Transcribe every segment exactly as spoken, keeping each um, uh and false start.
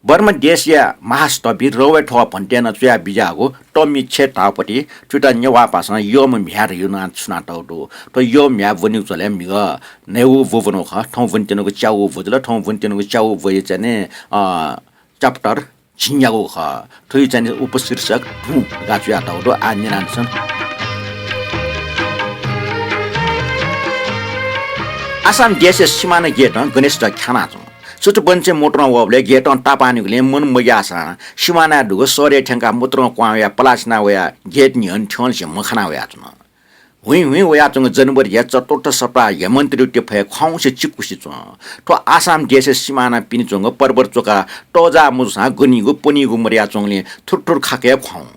बर्मा देशया महास्थविर रौया थ्वः भन्तेनं च्वया बिज्याःगु तमि छेँ धाःपति थुइत नेवाः भाषां यःम्ह म्ह्याय् धयागु नं छुनातःगु दु। थ्व यःम्ह म्ह्याय् ब्वनीगु झ्वलय् म्हिगः न्हय्गू ब्व ब्वनागु खः। थौं ब्वनेत्यनागु च्यागू ब्व जुल। थौं ब्वनेत्यनागु च्यागू ब्वया चाहिँ नि, अ, chapter झिंन्यागू खः। थुइ चाहिँ नि उपशीर्षक धुँ धकाः च्वयातःगु दु। आः न्यनादिसँ। आसाम देशया सिमाना गेटं गणेश झा ख्यानाच्वन। सुथबन्चे मोटरं वःबलय् गेटं तापाःनिगुलिं मन मग्याःसां सिमानाय् दुगु शहरय् थ्यंकाः मोटरं क्वहां वयाः पलाः छिना वयाः गेट न्ह्यःने थ्यंलिसे मखना वयाच्वन। हुइँ हुइँ वयाच्वंगु जनवरीया चतुर्थ सप्ताह हेमन्त ऋतुया फय् ख्वाउँसे चिकुसे च्वं। थ्व आसाम देशया सिमाना पिने च्वंगु पर्वत च्वकाः तःजाः मजूसां गनीगु पनीगु मदयाच्वंगुलिं थुरथुर खाके ख्वाउँ।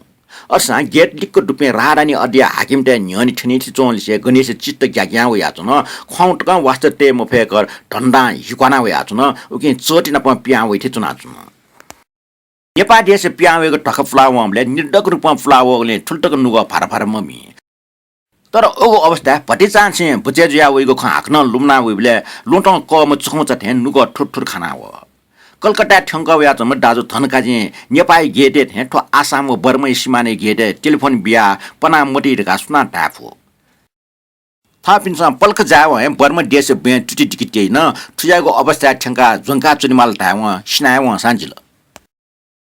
अथेसां गेट लिक्क दुपिं राहदानी अड्डया हाकिमतय् न्ह्यःने थ्यनीथि च्वंलिसे गणेशया चित्त ग्याग्यां वयाच्वन। ख्वाउँ तकं वास्ता तये मफय्क धन्दां हिक्वाना वयाच्वन। उकिं चःति नाप पिहां वइथि च्वनाच्वन। नेपाः देशय् पिहां वयेगु धकाः पुलावंबलय् निर्धक्क रूपं पुलावःगुलिं थुलि तक नुगः भार भार ममी। तर अगु अवस्थाय् भतिचांछेँ बचय् जुया वइगु खँ हाकनं लुमना वइबलय् ल्वहंतं कःम्ह चखुंचा थें नुगः थुरथुर खाना वः। कलकत्ताय् थ्यंकः वयाच्वंम्ह दाजु धनकाजीं नेपाःया गेटय् थें थ्व आसाम व बर्माया सिमानाया गेटय् टेलिफोन बियाः पना मदी धकाः सुनां धाये फु? थःपिन्सं पलख जायेवं हे बर्मा देशया बँय् तुति दिके त्यइन। थुज्याःगु अवस्थाय् थ्यंकाः ज्वंका च्वनेमाल धायेवं सिनाय् वंसां जिल।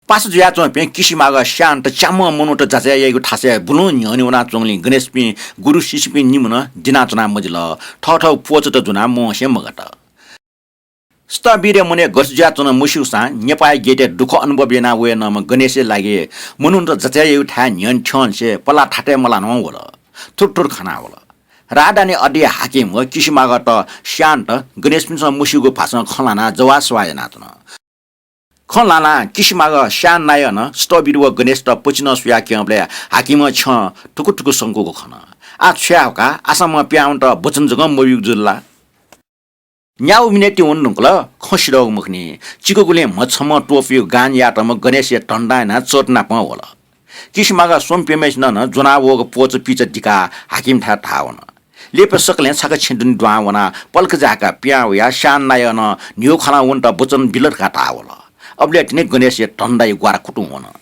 पासा जुयाच्वंपिं किसिमागः स्यान्त च्याम्ह मनूत जाँचय् याइगु थासय् बुलुं न्ह्यःने वनाच्वंगुलिं गणेशपिं गुरु शिष्यपिं निम्ह नं दिनाच्वना मजिल। थःथःगु प्वःचात ज्वनाः मवंसे मगात। स्थविरया मनय् गथे जुयाच्वन मस्यूसां नेपाःया गेटय् दुःख अनुभव याना वये नःम्ह गणेशया लागि मनूत जाँचय् याइगु थाय् न्ह्यःने थ्यंलिसे पलाः थातय् मलानं वल। थुरथुर खाना वल। राहदानी अड्डया हाकिम व किसिमागःत स्यान्त गणेशपिन्सं मस्यूगु भाषां खँ ल्हानाः जवाःसवाः यानाच्वन। खँ ल्हानाः किसिमागः स्यान नायः नं स्थविर व गणेशत पचिनं सुयाः क्यंबलय् हाकिमं छ्यं थुकु थुकु संकूगु खन। आः छु याये का, आसामं पिहां वनेत वचन जकं मब्यूगु जुल ला? न्यागू मिनेटति वन धुंकल, खँ सिधःगु मखुनि। चिकुगुलिं म्हछम्ह त्वपुयागु गान यायेतःम्ह गणेशया धन्दां यानाः चःति नापं वल। किसिमागः स्वम्हपिम्हय्सिनं नं ज्वनाः वःगु प्वःचा पिचा दिकाः हाकिमथाय् धाः वन। लिपा सकलें छाक छेँ दुने दुहां वनाः पलख जाय्काः पिहां वयाः स्यान नायः नं न्हिगु ख्वालं वनेत वचन बिल धकाः धाः वल। अबलय् तिनि गणेशया धन्दाया ग्वारा कुतुं वन।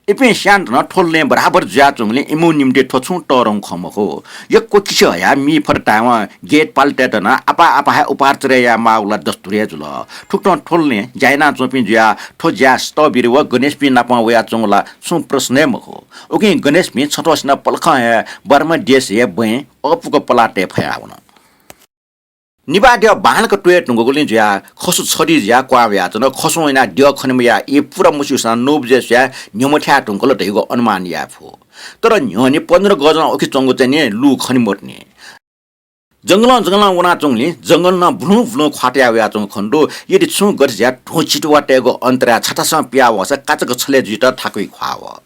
इपिं स्यान्त नं थ्व लँय् बराबर जुयाच्वंगुलिं इमिगु निंतिं थ्व छुं तःधंगु खँ मखु। यक्व किसि हयाः मिफत धायेवं गेट पालतय्त नं आपाः आपाः हे उपहार चढय् यायेमाःगु ला दस्तुर हे जुल। थुकथं थ्व लँय् ज्या यानाच्वंपिं जुयाः थ्व ज्याय् स्थविर व गणेशपिं नाप वयाच्वंगु ला छुं प्रश्न हे मखु। उकिं गणेशपिं छथ्वःसिनं पलखं हे बर्मा देशया बँय् अःपुक पलाः तये फयावन। निभाः द्यः बांलाक त्वये धुंकूगुलिं जुयाः खसु छधी जुयाः क्वहां वयाच्वन। खसुं यानाः द्यः खने मयाः ई पूरा मस्यूसां नौ बजे स्वयाः न्ह्यमथ्याये धुंकल धइगु अनुमान याये फु। तर न्ह्यःने पन्ध्र गजं उखे च्वंगु चाहिँ नि लु खने मदुनि। जंगलं जंगलं वनाच्वंगुलिं जंगल नं बुलुं बुलुं ख्वाः तया वयाच्वंगु खने दु। यदि छुं गथे जुयाः धुँ चितुवा तयेगु अन्तराय् छथासं पिहां वःसा काचाक्क छलय् जुइत थाकुइ ख्वाः वः।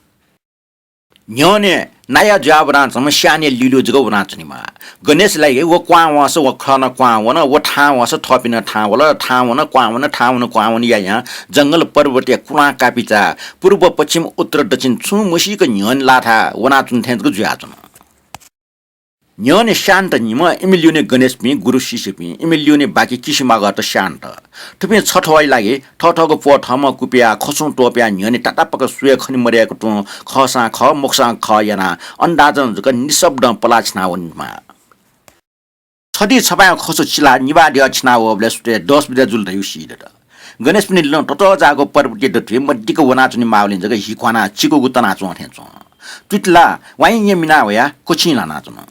न्ह्यःने नायः जुयाः वनाच्वंम्ह स्यानया ल्यूल्यू जक वनाच्वनेमाः। गणेशया लागि व क्वहां वंसा व खः नं क्वहां वन, व थाहां वंसा थःपिं नं थाहां वल, थाहां वन, क्वहां वन, थाहां वन, क्वहां वन यायां जंगल पर्वतया कुलां कापिचाः पूर्व, पश्चिम, उत्तर, दक्षिण छुं मसीक न्ह्यःने लाःथाय् वनाच्वन थें जक जुयाच्वन। न्ह्यःने स्यान्त निम्ह, इमि ल्यूने गणेशपिं, गुरु शिष्यपिं, इमि ल्यूने बाकी किसिमागःत स्यान्त। थुपिं छथ्वःया लागि थःथःगु प्वः थःम्हं कुपियाः खसुं त्वपुयाः न्ह्यःने तातापाक सुयां खने मदय्क तुं खःसां खः, मखुसां खः यानाः अन्दाजं जक निशब्दं पलाः छिना वनेमाः। छधी छपाँय् खसु चिलाः निभाः द्यः छिना वःबलय् सुथय् दस बजे जुल धइगु सीदत। गणेशपिनि लं ततःजाःगु पर्वतीय दथुइ मदिक्क वनाच्वनेमाःगुलिं जक हि ख्वानाः चिकुगु तनाच्वं थें च्वं। तुति ला वाइँय् मिना वयाः कछिं ल्हानाच्वन।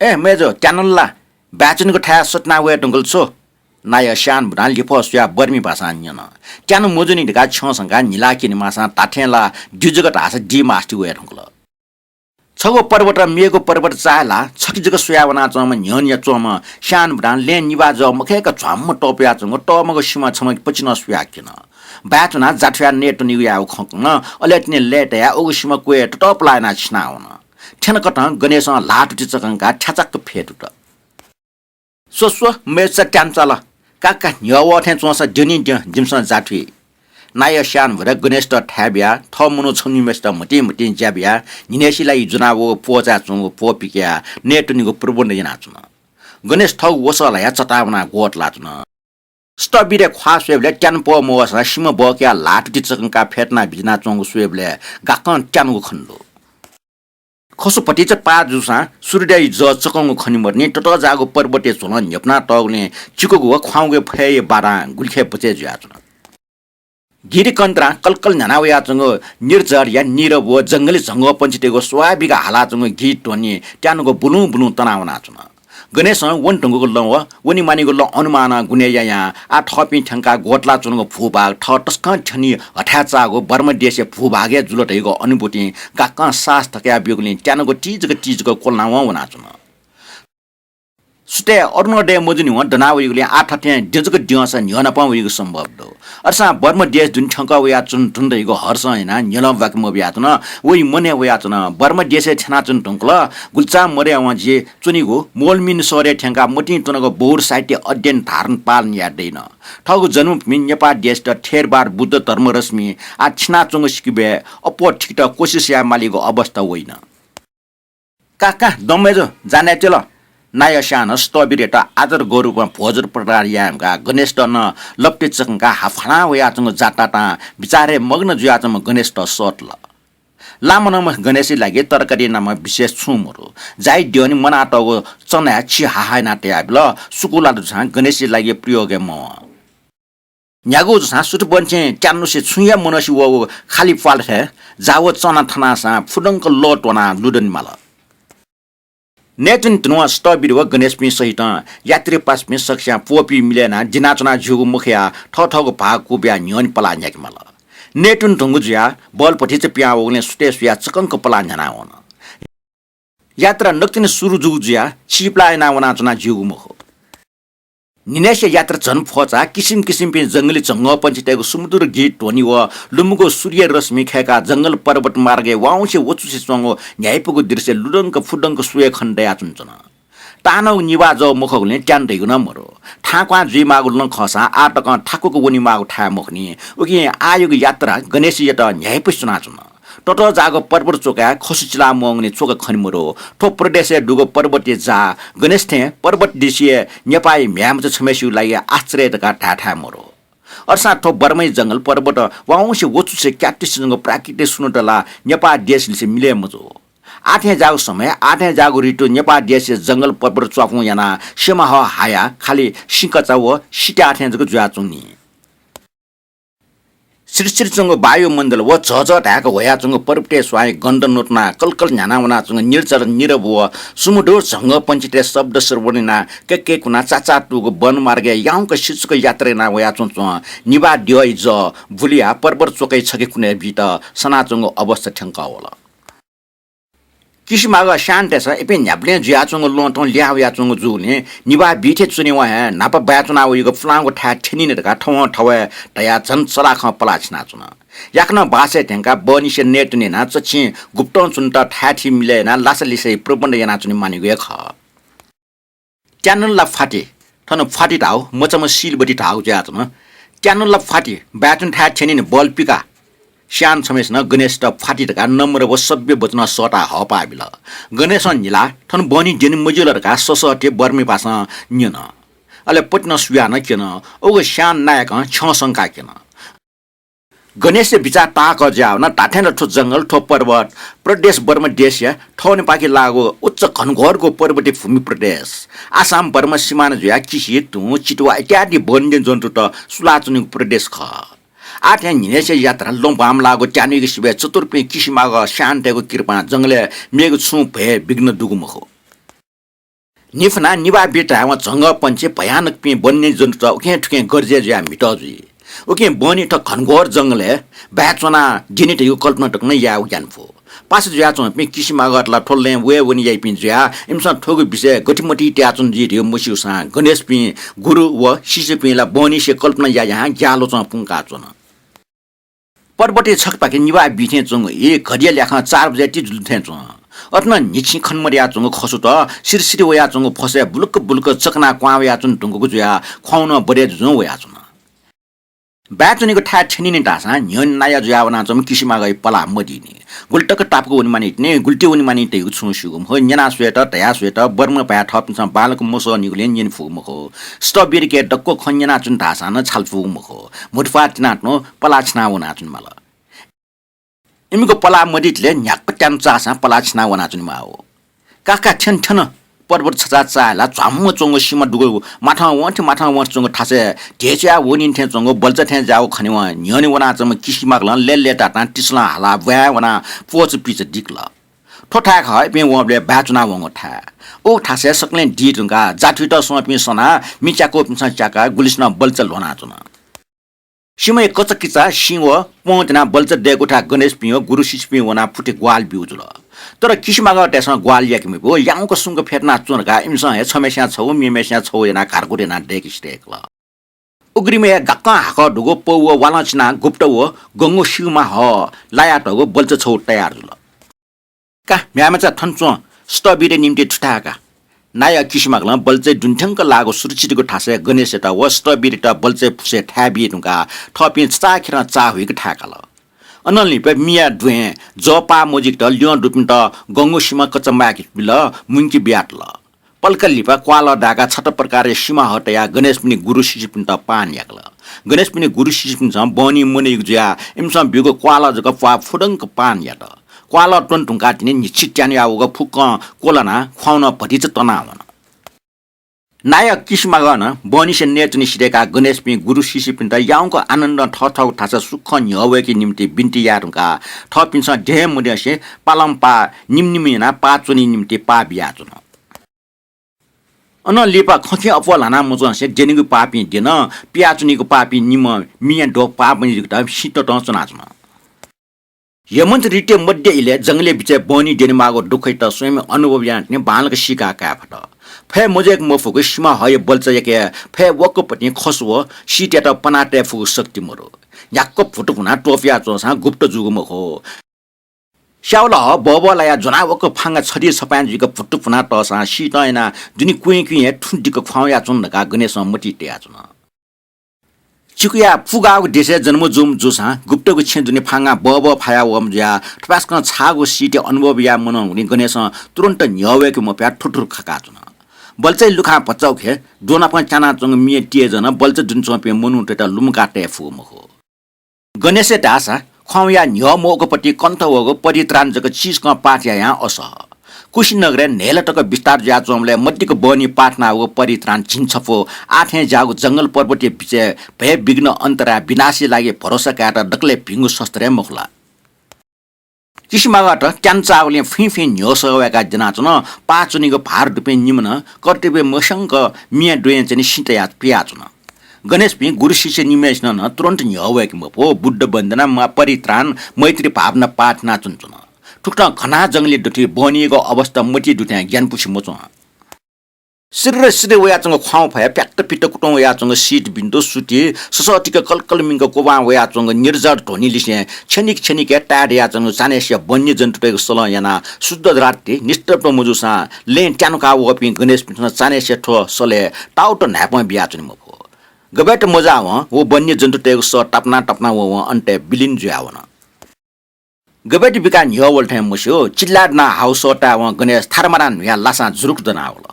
ए मय्जु, त्यानु ला? बाय् च्वनेगु थाय् सतिना वये धुंकल छु? नायः स्यान भुतां लिफः स्वयाः बर्मी भाषां न्यन। त्यानु मजूनि धकाः छ्यं संकाः न्हिला क्यनेमाःसां धात्थें ला दि जक धाःसा दी मास्ति वये धुंकल। छगू पर्वतं मेगु पर्वतं चाःहिलाः छखे जक स्वयाः वनाच्वंम्ह न्ह्यःने च्वंम्ह स्यान भुतां लँय् निभाः जः मखय्क झ्वाम्म तःपुयाच्वंगु तःमगः सिमा छम्ह पचिनं स्वयाः क्यन। बाय् च्वनाः जाथुयाः नये त्वनीगु याःगु खँ कन। अले तिनि लय् तयाः उगु सिमा क्वय् ततःपलाः यानाः छिना वन। थ्यंकथं गणेशं ल्हाः तुति चकंकाः थ्याचाक्क फ्यतुत। स्व स्व, मय्जुचा त्यानु चाल। का का, न्ह्यः वः थें च्वंसा द्यनिं द्यँ, जिमिसं जाथुइ। नायः स्यान भुतां गणेशत थाय् बियाः थः मनू छम्हनिम्हय्सित म्हतिं म्हतिं ज्या बियाः न्हिनय्सिया लागि ज्वनावःगु प्वःचाय् च्वंगु प्वः पिकयाः नये त्वनीगु प्रबन्ध यानाच्वन। गणेश थःगु वसः ल्हायाः चताः वनाः ग्वतलाच्वन। स्थविरय् ख्वाः स्वयेबलय् त्यानु पः मवःसां सिमा बहकयाः ल्हातुति चकंकाः फ्यतुना बिज्यानाच्वंगु स्वयेबलय् गाक्कं त्यानुगु खनेदु। खसु भतिचा पाः जूसां सूर्यदाइ जः चकंगु खने मदुनि। ततःजाःगु पर्वतया झ्वलं न्ह्यपुना तःगुलिं चिकुगु व ख्वाउँगु फय्‌या बाधां गुलिखय् बचय् जुयाच्वन। गिरि कन्त्रां कलकल न्ह्याना वयाच्वंगु निर्झरया नीरव व जंगली झंगःपंक्षीतय्‌गु स्वाभाविक हालाच्वंगु गीत ध्वनि त्यानुगु बुलुं बुलुं तना वनाच्वन। गणेशं वने धुंकूगु लँ व वने मानिगु लँ अनुमानं गुने यायां आः थःपिं थ्यंकाः ग्वतलाच्वंगु भूभाग थः तसकं थ्यनी हथाय् चाःगु बर्मा देशया भूभाग हे जुल धइगु अनुभूतिं गाक्कं साहस थकया ब्यूगुलिं त्यानुगु तिजक तिजक क्वलनावं वनाच्वन। सुथय् अरुणोदय मजूनिवं दना वइगुलिं आः थथें द्यजक द्यंसा न्ह्यःनापं वइगु सम्भव दु। अय्‌सां बर्मा देश दुने थ्यंकः वयाच्वन धुन धइगु हर्षं यानाः न्ह्यलं ब्वाके मबियाच्वन। वइ मनय् वयाच्वन, बर्मा देशय् थ्यनाच्वन धुंकल। गुलिचां मदयावं जि च्वनीगु मोलमिन शहरय् थ्यंकाः मतिइ च्वनागु बौद्ध साहित्य अध्ययन धारण पालन याये दइन। थःगु जन्मभूमि नेपाः देशत थेरवाद बुद्ध धर्म रश्मि आः थिनाच्वंगु सिकिबय् अप्वः थिकेत कोसिस याये मालीगु अवस्था वइन। का का, दँ मय्‌जु, जानाय् च्वल। नायः स्यानं स्थविरयात आदर गौरवं भोजन पदार्थ याये धुंकाः गणेशत नं लप्ति चकंकाः हाफालां वयाच्वंगु जातातां बिचारय् मग्न जुयाच्वंम्ह गणेशत सःतल। लामनम्ह गणेशया लागि तरकारी नामक विशेष छुं मदु। जाहि द्यःने मनातःगु चनाय् छि हाहा यानाः तयाबिल। सुकुला दुसां गणेशया लागि प्रयोग हे मवं। न्ह्यागु जूसां सुथबन्चे त्यानुसे छुं हे मनसे वःगु खालि प्वाल थें जा व चना थनासां फुदंक लः त्वनाः लुधने माल। नयेत्वने धुनवं स्थविर व गणेशपिं सहितं यात्रीपासापिं सकस्यां प्वःपिं मिलय् यानाः दिनाच्वना ज्यूगु मखया थःथःगु भाग क्वबियाः न्ह्यःने पलाः न्ह्याके माल। नयेत्वने धुंगु जुयाः बल भतिचा पिहां वःगुलिं सुथय् सुयाः चकंक पलाः न्ह्याना वन। यात्रा नकतिनि सुरु जूगु जुयाः चिपलाः यानाः वनाच्वना ज्यूगु मखु। न्हिनय्‌सिया यात्रा झन फ्वचाः किसिम किसिमपिं जंगली झंगःपंक्षीतय्‌गु सुमधुर गीत ध्वनि व लुमंगु सूर्य रश्मि खय्‌काः जंगल पर्वत मार्गय् वाउँसे वचुसे च्वंगु न्ह्याइपुगु दृश्य लुधंक फुदंक स्वये खने दयाच्वनाच्वन। ताःनागु निभाः जः मखःगुलिं त्याने धइगु नं मदु। थाहां क्वहां जुइमाःगु लँ खःसां आः तकं थाकुक वनेमाःगु थाय् मखुनि। उकिं आःयागु यात्रा गणेशयात न्ह्याइपुसे च्वनाच्वन। ततःजाःगु पर्वत च्वकय् खसु चिलाः म्वंगुलिं च्वक खने मदु। थ्व प्रदेशय् दुगु पर्वतया जाः गणेश थें पर्वत देशीय नेपाःया म्ह्याय्‌मचा छम्हय्‌सिगु लागि आश्चर्य धकाः धायेथाय् मदु। अय्‌सां थ्व बर्माया जंगल पर्वत वाउँसे वचुसे क्यातुसे च्वंगु प्राकृतिक सुन्दरता ला नेपाः देशलिसे मिलय् मजू। आः थें ज्याःगु समय, आः थें ज्याःगु ऋतु नेपाः देशया जंगल पर्वत च्वापुं यानाः सिमाहः हायाः खालि सिंकचा व सित्याः थें जक जुयाच्वनी। सिरसिर च्वंगु वायुमण्डल व झःझः धाय्‌क ह्वयाच्वंगु पर्वतय् स्वांया गन्ध नतुनाः कलकल न्ह्याना वनाच्वंगु निर्झर नीरव व सुमधुर झंगःपंक्षीतय् शब्द श्रवण यानाः कय्‌कय् कुनाः चाचाः तूगु वनमार्गय् याउँक सिचुक यात्रा याना वयाच्वंच्वं निभाः द्यःया जः बुलियाः पर्वत च्वकय् छखे कुनय् बीत सनाच्वंगु अवस्था थ्यंकः वल। किसिमागः स्यानतय्‌सं इपिं न्ह्याबलें जुयाच्वंगु लँ थौं लिहां वयाच्वंगु जूगुलिं निभाः बी थें च्वनेवं हे न्हापा बाय् च्वना वइगु पुलांगु थाय् थ्यनिनि धकाः थौं थौं धयाः झन चलाखं पलाः छिनाच्वन। याकनं बासय् थ्यंकाः बहनिसे नयेत्वने यानाः चच्छि गुप्तं च्वनेत थाय् थी मिलय् यानाः लासा लिसाया प्रबन्ध यानाच्वने मानिगु हे खः। त्यानुल ला फ्वाति, थन फ्वाति धाःगु, मचाम्ह सिलबति धाःगु जुयाच्वन। त्यानुल ला फ्वाति, बाय् च्वने थाय् थ्यनिनि, बल पिका। स्यान छम्हय्‌सिनं गणेशयात फ्वाति धकाः नम्र व सभ्य वचनं सःताः हःपाः बिल। गणेशं न्हिलाः थन बहनी द्यने मज्यू ला धकाः ससःते बर्मी भाषां न्यन। अले पतिनं सुयानं क्यन। उगु स्यान नायकं छ्यं संकाः क्यन। गणेशया बिचाः ताःकः जुयावन। धात्थें ला थ्व जंगल, थ्व पर्वत प्रदेश बर्मा देशया थौंनिपाखे लाःगु उच्च घनघोरगु पर्वतीय भूमि प्रदेश। आसाम बर्मा सिमाना जुयाः किसि, धुँ, चितुवा इत्यादि वन्यजन्तुत सुलाच्वनीगु प्रदेश खः। आः थें न्हिनय्‌सिया यात्रा लँ बांमलाःगु त्यानुयागु सिबय् चतुरपिं किसिमागः स्यानतय्‌गु कृपां जंगलय् मेगु छुं भय विघ्न दुगु मखु। न्हिफुनाः निभाः बी धायेवं झंगःपंक्षी भयानकपिं वन्यजन्तुत उखें थुखें गर्जय् जुयाः म्हितः जुइ। उकिं बहनी थ्व घनघोर जंगलय् बाय् च्वनाः द्यने धइगु कल्पना तक नं यायेगु ज्ञान फु। पासा जुयाच्वंपिं किसिमागःत ला थ्व लँय् वये वने याइपिं जुयाः इमिसं थुगु विषयय् गथे मतिइ तयाच्वन जुइ धइगु मस्यूसां गणेशपिं गुरु व शिष्यपिं ला बहनिसे कल्पना यायां ग्याःल्वचं पुंकाच्वन। पर्वतया छखेपाखे निभाः बी थें च्वंगु ई घडिया ल्याखं चार बजे ति जुल थें च्वं। अथे नं न्हिच्छिं खने मदयाच्वंगु खसुत सिरसिर वयाच्वंगु फसय् बुलुक्क बुलुक्क चकनाः क्वहां वयाच्वने धुंकूगु जुयाः ख्वाउँनं बदय् जुजुं वयाच्वन। बाय् च्वनीगु थाय् थ्यनीनि धाःसां न्ह्यःने नायः जुयाः वनाच्वंम्ह किसिमागःया पलाः मदीनि। गुलि तक तापाक वनेमानि तिनि गुलि ति वनेमानि धइगु छुं स्यूगु मखु। न्यना स्वयेत, धया स्वयेत, बर्म भाय् थःपिन्सं बांलाक मसःनिगुलिं न्यने फुगु मखु। स्ट्रबेरीके दक्व खँ न्यनाच्वने धाःसां नं छाल फुगु मखु। म्हुतुप्वाः तिनातुं पलाः छिनाः वनाच्वने माल। इमिगु पलाः मदीतले न्ह्याक्व त्यानु चाःसां पलाः छिनाः वनाच्वने माःगु। का का, थ्यन थ्यन। पर्वत छचाः चाःहिलाः झ्वाम्म च्वंगु सिमा दुगु माथं वंथें माथं वंथें च्वंगु थासय् ध्येचुयाः वनीनि थें च्वंगु बल्चा थें ज्याःगु खनेवं न्ह्यःने वनाच्वंम्ह किसिमाकलं लय्‌लय्‌तातां तिसलं हालाः ब्वाँय् वनाः प्वःचा पिचा दिकल। थ्व थाय् खः इपिं वंबलय् बाय् च्वनाः वंगु थाय्। उगु थासय् सकलें दी धुंकाः जाथुइत स्वंपिं सनाः मि च्याकूपिन्सं च्याकाः गुलिसिनं बल्चा ल्ह्वनाच्वन। सिमाया कचाकिचा सिं व प्वँ तिनाः बल्चा दयेकूथाय् गणेशपिं व गुरु शिष्यपिं वनाः फुति ग्वाहालि ब्यू जुल। तर किसिमागःतय्‌सं ग्वाहालि याके मब्यू। याउँक सुंक फ्यतुना च्वँ धकाः इमिसं हे छम्हेस्यां छगू, मेम्हेस्यां छगू यानाः घारघुर यानाः दय्‌के सिधय्‌कल। उघ्रिमय् गाक्कं हाकः दुगु पौ व वालं चिनाः गुप्त व गंगु सिमा हः लायातःगु बल्चा छगू तयार जुल। का, म्ह्याय्‌मचा थन च्वँ, स्ट्रबेरीया निंतिं थुथाय् का। नायः किसिमाकलं बल्चाय् दुने थ्यंक लाःगु सुरक्षितगु थासय् गणेशयात व स्ट्रबेरीयात बल्चाय् फुसय् थाय् बी धुंकाः थःपिं छचाःखेरं चाःहुइक थाय्‌काल। अनं लिपा मिया द्वँय् जः पाः मजुइकेत ल्यं दुपिन्त गंगु सिमा कचा माय्‌के बिल, मुंके बियातल। पलख लिपा क्वाःलः दाय्‌काः छता प्रकारया सिमा हः तयाः गणेशपिनि गुरु शिष्यपिन्त पान याकल। गणेशपिनि गुरु शिष्यपिन्सं बहनी मनइगु जुयाः इमिसं ब्यूगु क्वाःलः जक प्वाः फुदंक पान यात। क्वाःलः त्वने धुंकाः तिनि न्हिच्छि त्यानुया वःगु फुक्कं क्वलानाः ख्वाउँनं भतिचा तनावन। नायः किसिमागः नं बहनीसे नयेत्वने सिधय्‌काः गणेशपिं गुरु शिष्यपिन्त याउँक आनन्दं थःथःगु थासय् सुखं न्ह्यः वय्‌केगु निंतिं बिन्ति याये धुंकाः थःपिन्सं द्यँ हे मद्यंसे पालंपाः निम्ह निम्ह यानाः पाः च्वनेगु निंतिं पाः बियाच्वन। अनं लिपा खँखिं अप्वः ल्हाना मच्वंसे द्यनीगु पाःपिं द्यन, पियाच्वनीगु पाःपिं निम्हं मिया द्वः पाः मजुइकेत सित तं च्वनाच्वन। हेमन्त ऋतुया मध्य इलय् जंगलया बिचय् बहनी द्यनेमाःगु दुःखयात स्वयम्हं अनुभव यानाः तिनि बांलाक सीकाः काये फत। फय् मजुइके मफुगु सिमा हःया बल्चायाके फय् वक्वपतिं खसु व सितयात पना तये फुगु शक्ति मदु। न्ह्याक्व भुतुभुना त्वपुया च्वंसां गुप्त जूगु मखु। स्यावलहः बहबहलायाः ज्वनावक्व फांगा छधी छपाँय् जुइक भुतुभुना तःसां सितं यानाः दुने क्वँय् क्वँय् हे थुं दिक ख्वाउँया च्वन धकाः गणेशं मतिइ तयाच्वन। चिकुया पुगाःगु देशय् जन्म जूम्ह जूसां गुप्तगु छेँ दुने फांगां बहबह फाया वःम्ह जुयाः थपाय्‌सकं छाःगु सितया अनुभव याये मनंगुलिं गणेशं तुरुन्त न्ह्यः वय्‌के मफयाः थुरथुर खकाच्वन। बल्चाया लुखां भचा उखे द्वनापं च्यानाच्वंगु मिया तेजं नं बल्चा दुने च्वंपिं मनूतय्‌त लुमंका तये फुगु मखु। गणेशया धाःसा ख्वाउँया न्ह्यः मवःकपति कन्थ वःगु परित्राण जक चिसकं पाठ यायां असः। कुशीनगरय् न्हय्‌ला तक बिस्तार जुयाच्वंबलय् मदिक्क बहनी पाठ यानावःगु परित्राण झिंछपु आः थें ज्याःगु जंगल पर्वतया बिचय् भय विघ्न अन्तराय विनाशया लागि भरोसा कायेत दकलय् भिंगु शस्त्र हे मखु ला। किसिमागःत त्यानु चाःगुलिं फुइँफुइँ न्ह्यः सः वय्‌काः द्यनाच्वन। पाः च्वनीगु भार दुपिं निम्हं नं कर्तव्य मस्यंक मिया द्वँय् च्वने सिँ तयाः पियाच्वन। गणेशपिं गुरु शिष्य निम्हय्‌सिनं नं तुरुन्त न्ह्यः वय्‌के मफु। बुद्ध वन्दना, मा-, परित्राण, मैत्री भावना पाठ यानाच्वनाच्वन। थुकथं घना जंगलय् दुथुइ बहनीगु अवस्था मतिइ दुथें ग्यानापुसे मच्वं। सिर्र सिर्र वयाच्वंगु ख्वाउँफाय् प्यात्त पित्त कुतुं वयाच्वंगु सित बिन्तु सुति ससःतिक कलकलमिंक क्वबां वयाच्वंगु निर्जर ध्वनिलिसें छ्यनिक छ्यनिक ताय् दयाच्वंगु चान्हय्‌सिया वन्यजन्तुतय्‌गु सलं यानाः शुद्ध रात्रि निस्तब्ध मजूसां लँय् त्यानुका वःपिं गणेशपिन्सं चान्हय्‌सिया थ्व सलय् ताउत न्हाय्‌पं बियाच्वने मफु। गबय्‌त मजावं व वन्यजन्तुतय्‌गु सः तापाना तापाना वं वं अन्तय् विलीन जुयावन। गबय्‌त बिकाः न्ह्यः वल थें मस्यू, चिल्लाय् दनाः हाउ सःताय्‌वं गणेश थारामारां न्हुयाः लासां जुरुक दनावल।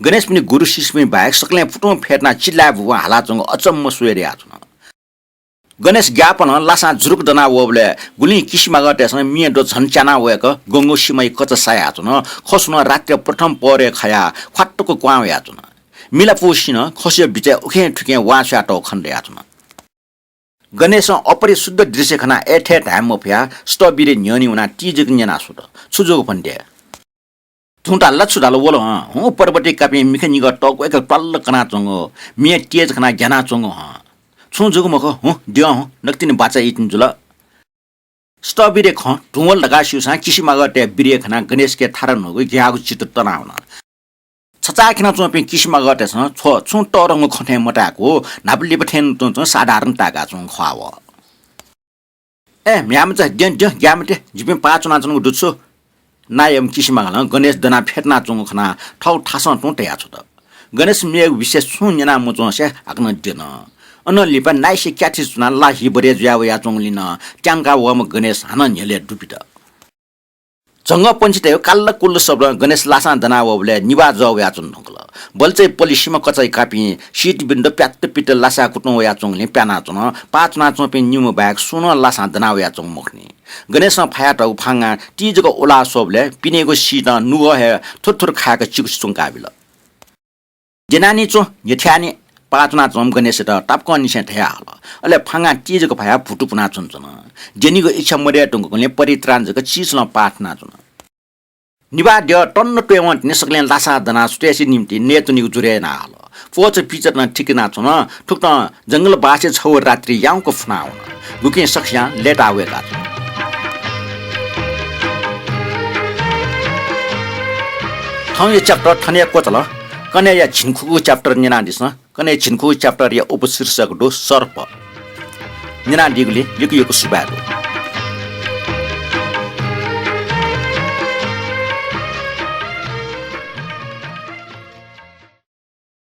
गणेशपिनि गुरु शिष्यपिं बाहेक सकलें पुतुं फ्यतुनाः चिल्लाय् भुभुं हालाच्वंगु अचम्म स्वये धयाच्वन। गणेश ग्याःपालं लासां जुरुक दनावःबलय् गुलिं किसिमागःतय्‌सं मिया द्वः झन च्याना वय्‌क गंगु सिमाया कचा सायाच्वन। खसुनं रात्रिया प्रथम पहरय् खयाः ख्वात्तुक क्वां वयाच्वन। मिलापूसिनं खसुया बिचय् उखें थुखें वां स्वयातःगु खने दयाच्वन। गणेशं अपरिशुद्ध दृश्य खनाः अय्‌थय् धाये मफयाः स्ट्रबेरी न्ह्यःने वनाः तिजक न्यनाः स्वत। छु जूगु भन दे? धुं धाल ला छु धाल वल हं? हुँ, पर्वतय् कापिं मिखा निगः तःक्वय्‌क त्वाल्ल कनाच्वंगु, मिया तेज खनाः ग्यानाच्वंगु हं। छुं जूगु मखु, हुँ, द्यः हुँ, नकतिनि बाचा याइतिनि जुल। स्ट्रबेरी खँ धुं वल धकाः स्यूसां किसिमागःतय् बिरिया खनाः गणेशके थारा न्हूगु ग्याःगु चित्त तनावन। छचाःखेनाच्वंपिं किसिमागःतय्‌सं छ्व छुं तःधंगु खँ थें मताय्‌कू, न्हापा लिपा थें तुं तुं साधारण ताय्‌काच्वंगु ख्वाः वः। ए म्ह्याय्‌मचा, द्यँ द्यँ, ग्याये मते, जिपिं पाः च्वनाच्वनागु दु छु। नायःम्ह किसिमागलं गणेश दनाः फ्यतुनाच्वंगु खनाः थःगु थासं तुं तयाछ्वत। गणेश मेगु विषय छुं न्यना मच्वंसे हाकनं द्यन। अनं लिपा नाइसे क्याथि च्वनाः ला हिबरे जुया वयाच्वंगुलिं नं त्याम्का वःम्ह गणेश हानं न्ह्यलय् दुबित। झंगःपंक्षीतय् काल्ल कुल्ल शब्दं गणेश लासां दना वःबलय् निभाः जः वयाच्वन धुंकल। बल्चय् पलिसिम्ह कचाइ कापिं सीत बिन्द प्यात्त पित्त लासाय् कुतुं वयाच्वंगुलिं प्यानाच्वन। पाः च्वनाच्वंपिं निम्ह बाहेक सुं नं लासां दना वयाच्वंगु मखुनि। गणेशं फायातःगु फांगां ति जक उलाः स्वःबलय् पिनेगु सीतं नुगः हे थुरथुर खाय्क चिकुसे च्वंकाबिल। द्यनानि च्वँ, न्ह्यथ्यानि। पाः च्वनाच्वंम्ह गणेशयात तापाकंनिसें धयाहल। अले फांगां ति जक फायाः भुतु पुनाच्वनाच्वन। द्यनीगु इच्छा मदये धुंकूगुलिं परित्राण जक चिसलं पाः थनाच्वन। निभाः द्यः तन्न त्वय्वं तिनि सकलें लासाः दनाः सुथय्से निंतिं नयेत्वनेगु जुरे यानाहल। प्वःचा पिचात नं थिकनाच्वन। थुकथं जंगलबासय् छगू रात्रि याउँक फुनावन। गुकिं सकसियां लय्ताः वय्काच्वन। थौंया chapter थन हे क्वचाल। कन्हय्‌या झिंखुगू chapter न्यनादिसँ। कन्हय् झिंखुगू chapter या उपशीर्षक दु सर्प। न्यनादीगुलिं यक्व यक्व सुभाय् दु।